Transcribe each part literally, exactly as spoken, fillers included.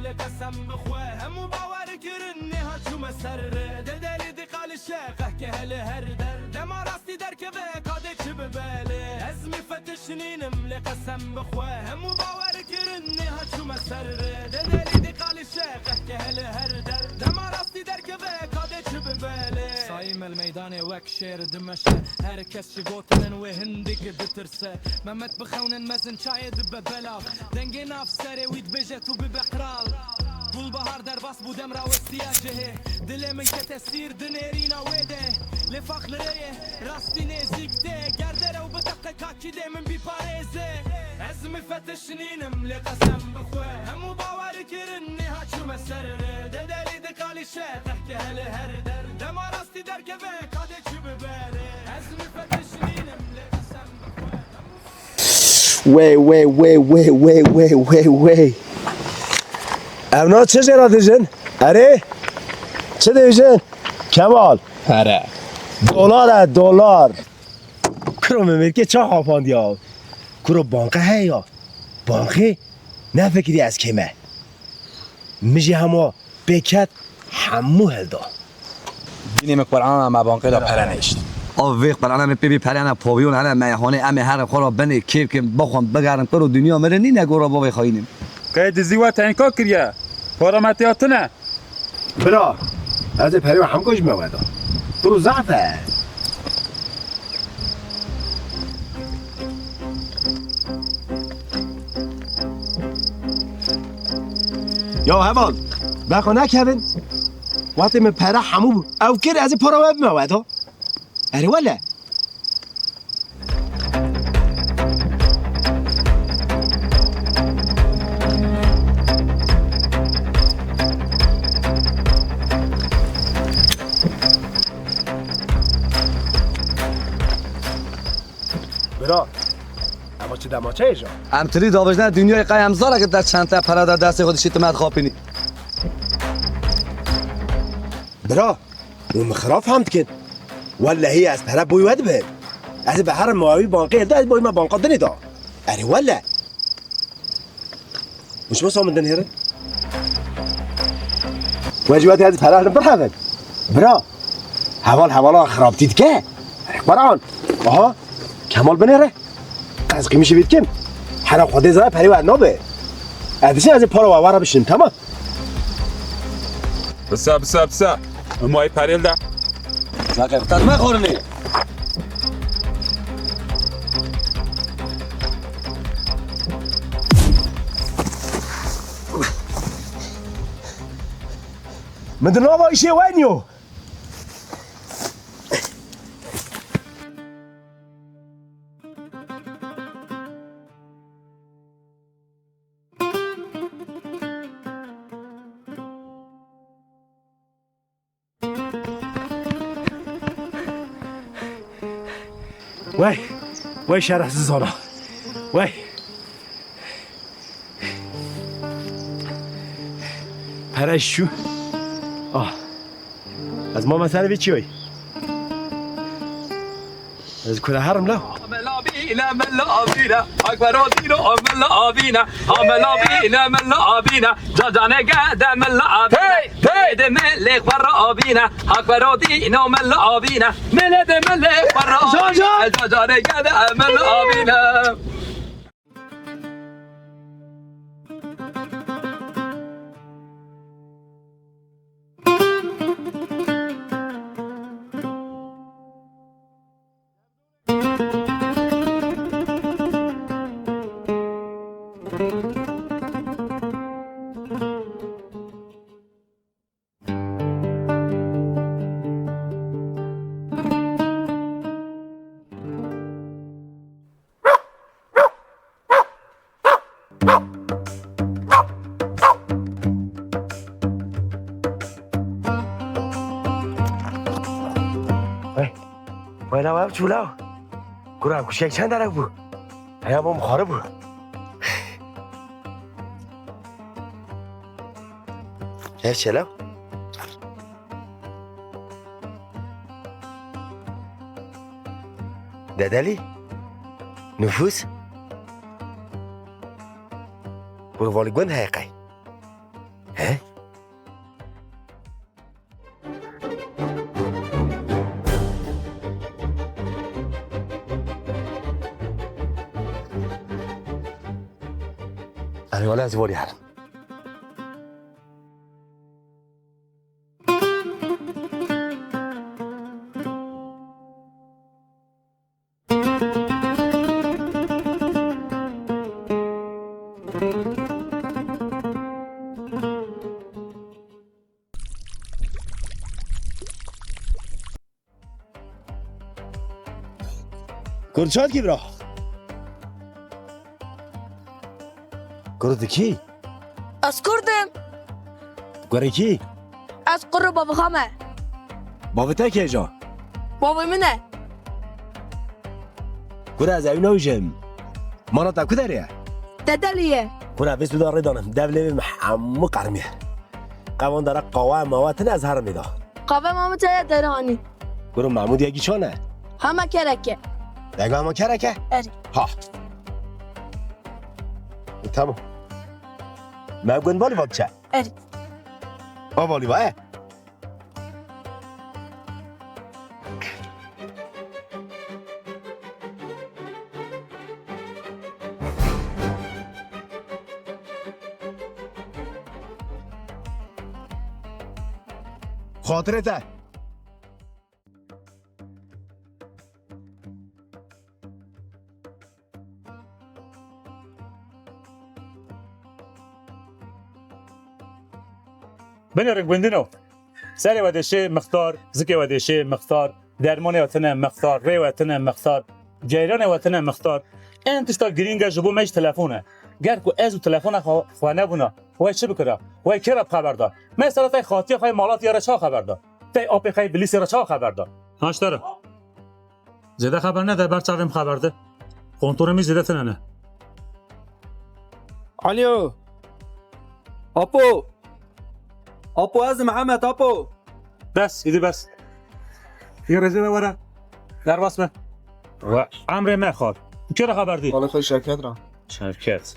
Lê qesem bi xwe hemû bawer kirin, nêha çûme ser rê. Dedelî di qalî şeqehke hele her der. Dema rastî derkeve, kadê çi bibelê. Ez mîfetiş nînim, lê qesem bi xwe hemû bawer kirin, nêha çûme ser rê. Dedelî di qalî şeqehke hele her der. Dema rastî derkeve, kadê çi bibelê. Sayî mel meydanê wek şêr dimeşe. Her kes ji gotinên wê hindik ditirse. Mehmet bixewnin mezin çayê dibe belav. Dengê nav serê wî dibêje tu bibe qral. Gulbahar derbas bû demra westiya cihê. Dilê min kete sîr di nêrîna wê de. Lê faxlireyê rastî nêzîk tê. Ger derew biteqe kakî dê min bîparêze. Ez mifetiş nînim lê qesem bi xwe. Hemû bawer kirin nêha çûme ser rê. Dedelî di qalî şeqehke hele her der. Dema rastî derkeve kadê çi bibelê. Ez mifetiş nînim lê qesem bi xwe. Wey, wey, wey, wey, wey, wey, wey, wey. Ev na çi jê re dijin? Erê? Çi dijin? Kemal. Here. Dolar e, dolar. Kuro me mêrkê ça xapandiya. Kuro banka heye ya. Bankê nefikirî ez kême. Min jî hema pê ket, hemû hilda. Dînê min Qur'ana me bankê de pere nehişt. Av vê Qur'ana min pê bî pere ne, pavyon hene, meyhanê, em ê herin xwe re binê kêf kin, bixwin, bigerin, pir û dinya mirin nîne gora bavê xayînim. Qey dizî we tenka kiriye. Para me têya tune. Bira, ez ê perê we hemko ji me weda. Tu zaf e. Ya heval, be xwe nekevin. Wextê min pere hemû bû. Ew kir, ez ê para we bime weda. Erê wele. Bira, eva çi demaçeyê ja? Em tirî davêjne dinyayê qey em zara ki te çente pere de destê xwe dişî tu me dixapînî. Bira, û min xirab fehm dikin. Wellehî ez pere boy we dibim. Ez ê bi herim mawî bankê hilda, ez boy me banka dinê da. Erê wele. Û çima sa min dinêrin? We jî wetî ez pere hildim birhevin. Bira. Heval hevala xirabtî dike. Erê Quran. Aha. Kemal binêre. Ez qîmişî vî dikim. Hera Xwedê zana perê we nabe. Ez dişim ez ê para we were bişim, tamam? Bisa, bisa, bisa. Hema ê perê li de. Zake, qutaz me xorine. Min di nava îşê we niyo. Wey, wey şerefsizana. Wey. Pere şu. Ah. Ez ma meselê vê çi yoy? Ez kura herim la. Mela bîne, mela bîne, hak vero dîno mela bîne. Ha mela bîne, mela bîne, ca canê gede mela bîne. Hey, hey! De melê xwe rabîne, hak vero dîno mela bîne. Mele de melê xwe rabîne, ca canê gede mela bîne. Wey, wey la ev çûla. Kura kuşek çend derek bû? Heya bom xarib bû. Ev çela? Dedelî? Nufus? Wê valî gund heye qey? E? Erê, wele ez borî herim. Kurd çatkî bira. Kurd kî? Ez Kurd im. Kurê kî? Ez kurê bavê xwe me. Bavê te kê ja? Bavê min e. Kurê ez ewî navîjim. Mala te ku derê ye? Te delî ye. Kurê vê suda rê danim. Dev lê vê min hemû qermiye. Qevan dara qawe mawe tine ez herimê da. Qave mamê te ye deranî. Kuro Mahmud yekî çan e? Hema kereke. Dega hema kereke? Erê. Ha. E, tamam. Me gund balî va biçe. Erê. A balî va e? Xatirê te. Binêrin gundino. Serê we dêşê mixtar, zikê we dêşê mixtar, dermanê we tine mixtar, rê we tine mixtar, ceyranê we tine mixtar. En tişta girîng e ji bo me jî telefon e. Ger ku ez û telefona xwe, xwe nebûna, we çi bikira? We kê re bi xeber da? Mesela tey xatiya xwe yê Malatya re çawa xeber da? Tey apê xwe yê Bilîsê re çawa xeber da? Haştara. Zêde xeber nede, ber çavê min xeber de. Kontorê min zêde tune ne. Alo. Apo. Apo, ez Mihemed, Apo. Bes, îdî bes. Yê rêzê de were. Derbas be. Ve emrê me xal. Kê re xeber dî? Xalê xwe Şevket re. Şevket.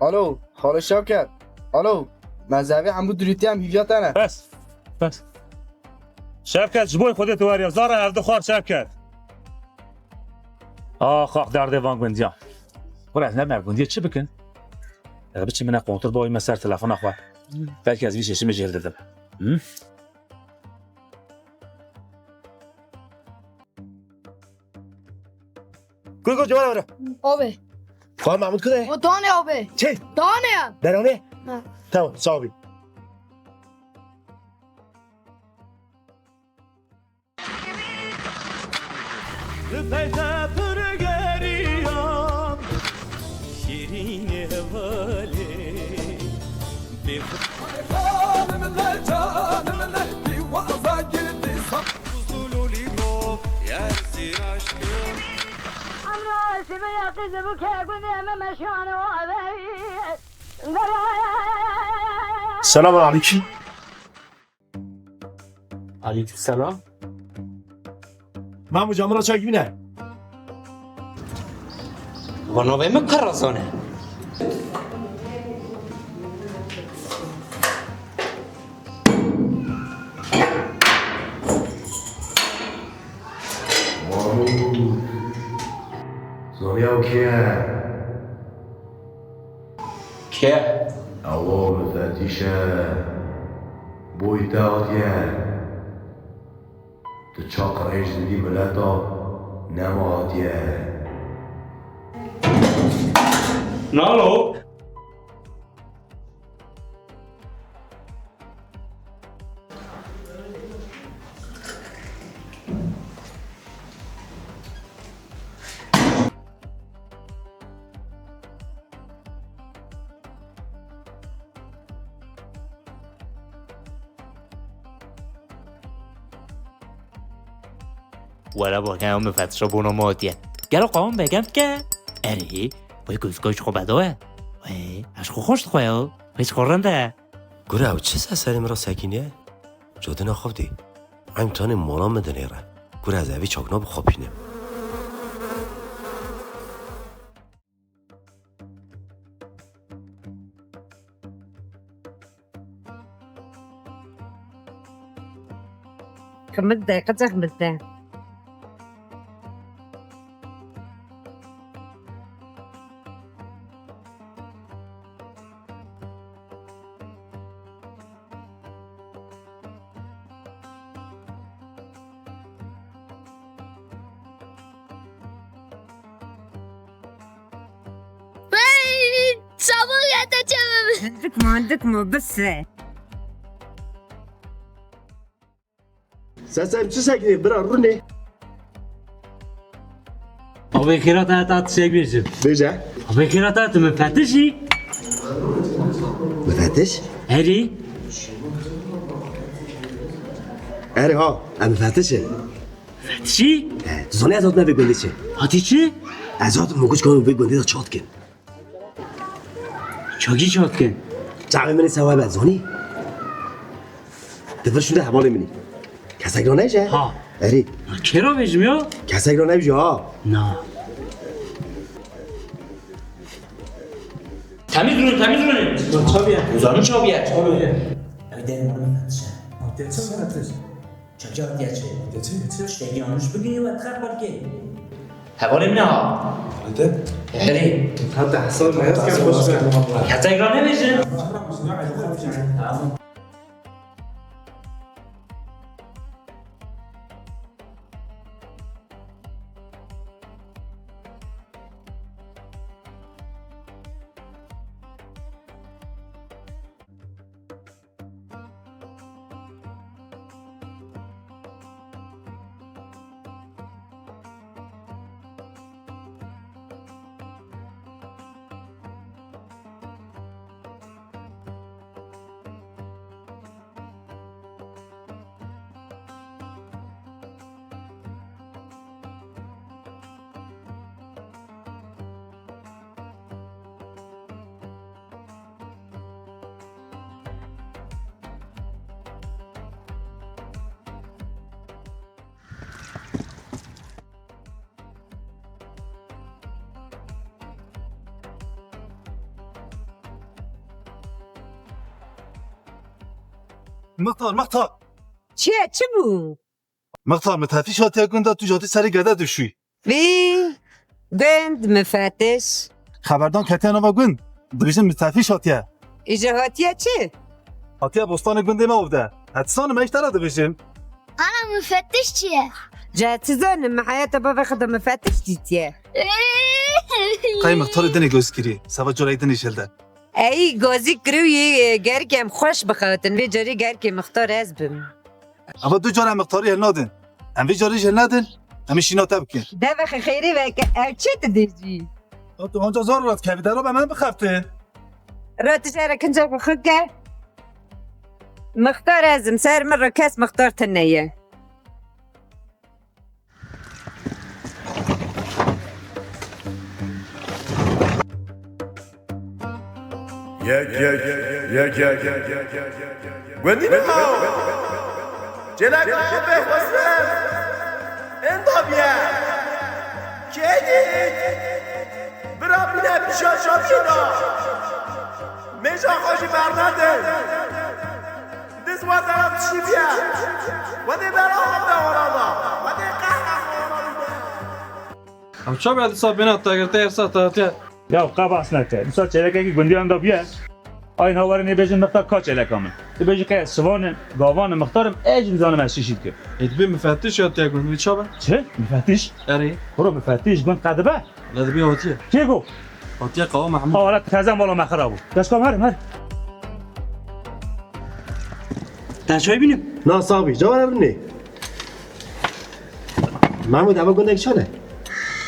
Alo, xalê Şevket. Alo, me zevê hemû dirûtî em hîviya te ne. Bes, bes. Şevket, ji bo Xwedê tu weriya. Zara hevdu xwar Şevket. Ax, ax, derdê van gundiya. Were ez ne me gundiyê çi bikin? Ez biçim mine kontur boyî me ser telefona xwe. Belkî ez vî şeşimê jêr didim. Hı? Kur, kur, cevara, vere. Abi. Xal Mahmud kide? O dane abi. Çi? Dane ya. Derane? Ha. Tamam, sağ ol. Li peyde pir geriyan, şîrîn hevalê. Bê Canım ne, canım ne, bir vaza girdi sa- Huzurlu limon, yersin aşkım. Emre, Sibirya kızı bu kekun deme meşanı o aveyi. Selamun aleyküm. Aleyküm selam. Mamu camına çay güne. Vano ve mi karazone. Mamu. Sonya o kê ye? Kê? Ew o müfetîş e. Boy te hatiye. Tu çaq rêj didî mileta nema hatiye. Nalo. Were bo, ew mifetişa bona me hatiye. Gelo qawim begem ke? Erê, wê ku ji xwe bedo e. Wê, ez xwe xweş dixwe yo. Wê ji xwe rind e. Gure ew çi se serê min re sekîniye? Cadina xwe dî. Eyn tanê mala min dinêre. Gure ez evî çakna bixapînim. Ximit de, qıcık mit de. Hey, çabuk yata çabuk. Hindik mandik mı bise? Sen, sen çi sekirî bira, rûnê? Avê xêrata, ta tiştek bêjim. Bêje. Avê xêrata, tu mifetiş î? Mifetiş? Erê. Erê ha, em mifetiş in. Mifetiş î? He, tu zanî ez hatime vê gundê çi? Hatî çi? Ez hatim miguç kan vê gundê de çat kin. Çakî çat kin. Çavê min ê sewa be, zanî? Di vir şûnde hevalê min î. Kesek ra nebije? Ha. Erê. Kê ra bêjim ya? Kesek ra nebije ha. Na. Temiz durun, temiz durun. Çabiye. Uzanın çabiye. Çabiye. Evden bunu fetişe. Geçsene fetiş. Çaça diye çi? Geçsene, geçsene. Tiştekî yanlış bigirî we dixer xelkê. Hevalê min e ha. Hadi. Herê. Hatta hesab meyaz ken boş ver. Kesek ra nebêjin. Mixtar, mixtar. Çi ye, çi bû? Mixtar, mifetiş hatiye gunda, tu jatî serê gede dişûyî. Vî gund mifetiş. Xeberdan ketiye nava gund. Dibêjin mifetiş hatiye. Îje hatiye çi? Hatiye bostanê gundê me avde. Hetisan me îşte ra dibêjim. Ana mifetiş çi ye? Cetizanim, mi heyata bavê xwe de mifetiş dîtiye. Qey mixtarê dinê goz kirî. Seba corayê dinê jilde. Ey gazî kirî û yê, e, gerkê em xweş bixewitin. Vê carî gerkê mixtar ez bim. Eva du cara mixtarî hil nadin. Em vê carî jî hil nadin. Em ê şîna te bikin. Devexê xêrê veke, ev çi tu dê jî? Ya tu anca zor rat kevî dera be me bixeftin. Ra tu jere kinca xwe xwe ke. Mixtar ez im, ser min re kes mixtar tune ye. Yek, yek, yek, yek. Gundî bima. Çêlek bê xwestin. Enda biye. Kêdî. Bira bîne pişa şatîna. Mêja xwe jî bernedin. Diz we dera dişî biye. We dê bera xwe bide orada. We dê qehra xwe orada. Em çawa dîsa bêna te girtê, her saet te hatiye? Ya qe behs neke. Dîsa çêlekekî gundiyan de bûye. Ay hawarê nê bêjin mixtar ka çêleka min. Tu bêjî qey ez şivan im, gavan im, mixtar im, ez jî nizanim ez çi jî dikim. Ê dibê mifetiş ya te gund, wî çawa? Çi? Mifetiş? Erê. Kuro mifetiş gund qedibe? Le dibê hatiye. Kê go? Hatiye Qawa Mehmûd. Awara teze mala me xira bû. Keşka herim, her. Te çay bînim? Na, sax bî. Cewara binê. Mehmûd, eva gundek çan e?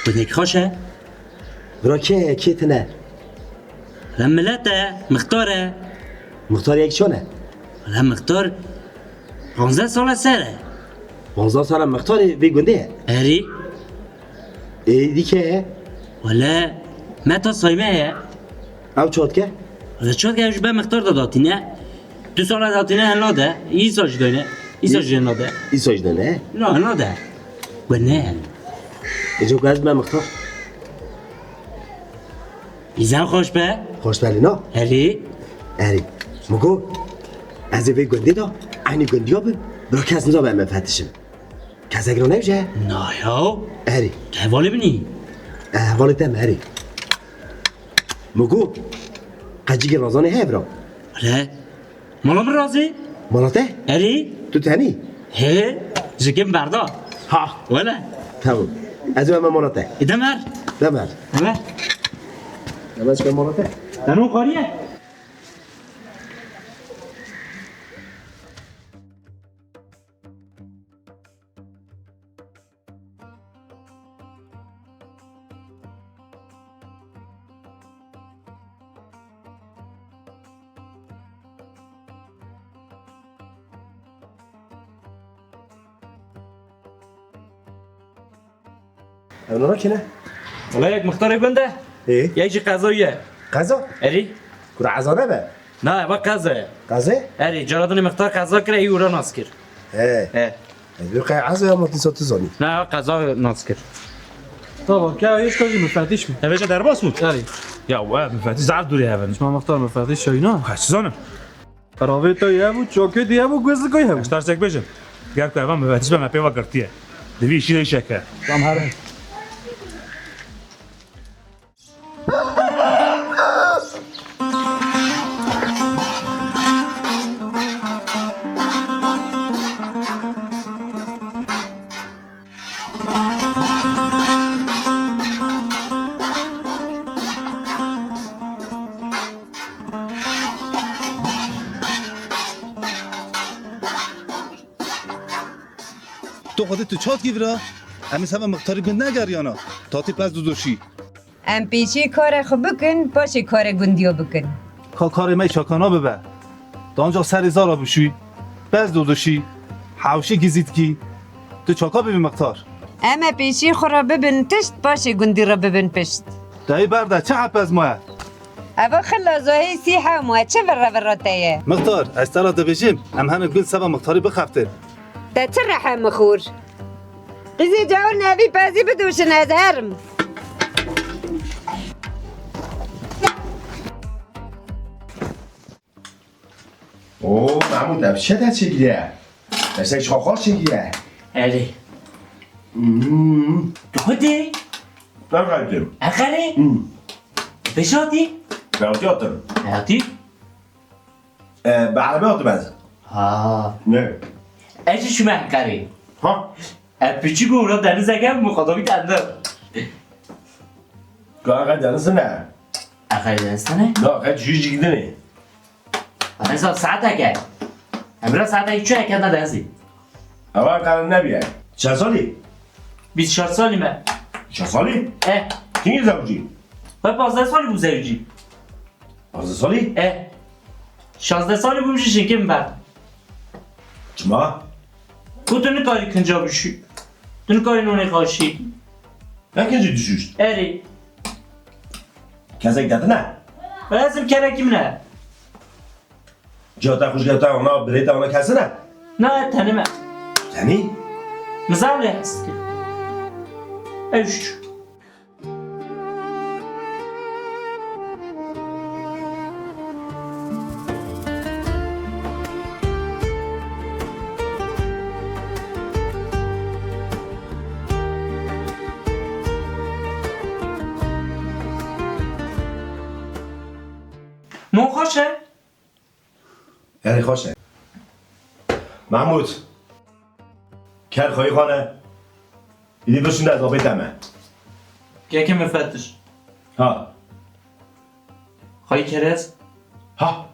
Gundek xweş e. Bira kê ye, kê tine? Re milet e, mixtar e. Mixtar yek çan e? Re mixtar panzdeh sala ser e. Panzdeh sala mixtarê vê gundê ye? Erê. Ê, dî kê ye? Wele, Meta Sayme ye. Ew çi dike? Wele çi dike, ew ji ber mixtar de datîne. Du sala datîne hel nade. Îsa jî dayne. Îsa jî hel nade. Îsa jî dayne? Na, hel nade. We ne. Ê, cok ez me mixtar. Îzen xweş be. Xweş be lê na? Helê. Erê. Min got, ez ê vê gundê de eynî gundiya bim. Bira kes nizabe em mefetişim. Kesek ra newce? Na ya. Erê. Te hevalê binî. E, hevalê te me erê. Mugo. Qecîgê razanê heye bira. Hele. Mala min razê. Mala te? Erê. Tu tenî? He. Jikê min berda. Ha. Wele. Tamam. Ez û em mala te. E, de mer. De mer. Wele. Em ez mala te. Te no xwariye. Ev nana kî ne? Wala yek mixtarê gund e. Ê? Yek jî qezayî ye. Qeza? Erî? Kura eza nebe? Na, eva qeza ye. Qeza? Erî, cara dinê mixtar qeza kire, î ûra nas kir. He. He. Ez bir qey eza ya matîsa tu zanî. Na, eva qeza nas kir. Tamam, ke êşka jî mifetiş mi? Eve jî derbas bû? Erî. Ya we mifetiş zaf dûrî hevin. Ma mixtar mifetiş şeyna? Kaç zanim? Ravê te ye bû, çokê diye bû, guezlikoy hebû. Eştar sek bêjin. Ger ku eva mifetiş be me pê ve girtiye. Divî işî de işeke. Tam her. Tu xwedî tu çatkî vira, em ê seba mixtarî gund negeriyana. Tatî pez duduşî. Em pêşî karê xwe bikin, paşê karê gundiya bikin. Ka karê me çakana bibe. Danca serê zara bişûy, pez duduşî, hewşî gizîtkî. Tu çaka bibî mixtar. Em ê pêşî xwe re bibin tişt, paşê gundî re bibin pişt. Dayî berde, çi hepez maye? Eva xila zahî sî hew maye, çi virre virre te ye? Mixtar, ez te re dibêjim, em hene gund seba mixtarî bixeftin. Te çi rehe mixûr? Qîzê cawir nevî pezî bidoşin ez herim. Oo, Mahmut, ev çi te çêkiriye? Ev sey çaxar çêkiriye. Erê. Hmm. Tu xwe dê? Ne xedim? Eqerê? Hmm. Pêşatî? Pêşatî hatim. Hayatî? E, bi erebê hatim ez. Ha. Ne? Ez jî çûme Enqerê. Ha? E, piçûk û ra denizeke muqadamî te ender. Ka Enqerê deniz ne? Enqerê deniz ne? Na, Enqerê jû jî gidinê. Mesela saeteke. Emre saeteke çû eke da denizî. Ewa Enqerê nebiye. Çend salî? Bîst şeş salî me. Şeş salî? E. Kîngî zewcî? Xwe pazdeh salî bû zewcî. Pazdeh salî? E. Şazdeh salî bûm jî jinkê min berd. Çima? Ku tu nikarî kinca bişî. Tu nikarî nonê xaşî. Ne kincî dişûşt? Erê. Kesek detine? Ezim kerekî min e. Ciya te xwişkê te ana birê te ana kesine? Na tenê me. Tenî? Min zaf lê hez kir. Ew jî çû. Non xweş e. Erê xweş e. Mahmûd. Ker xweyî xwe ne. Îdî bişûne ez abê te me. Keke mifetiş. Ha. Xweyî kerez. Ha.